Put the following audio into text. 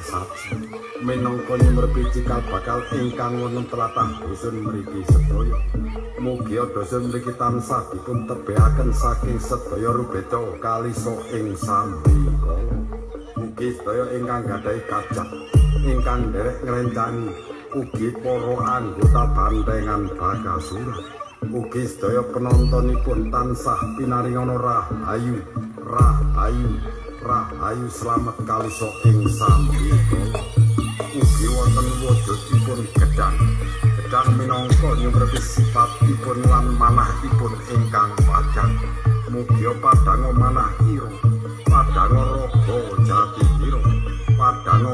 sesaji minangka nyumrepi cikal bakal ingkang wonten tlatah dusun mriki sedaya. Mugia dusun mriki tansah dipun tebihaken saking sedaya rubeda kalisa ing sambikala. Mugi sedaya ingkang gadhahi kajak, ingkang nderek ngrencangi, ugi para anggota Bantengan Bakasura. Ugi sedaya penontonipun tansah pinaringana rahayu, rahayu, rahayu slamet kalisa ing sambikala. Ugi wonten wujudipun gedhang. Gedhang minangka nyumrepi sipatipun lan manahipun ingkang padhang. Mugia padhanga manah ira, padhanga raga jati ira, padhanga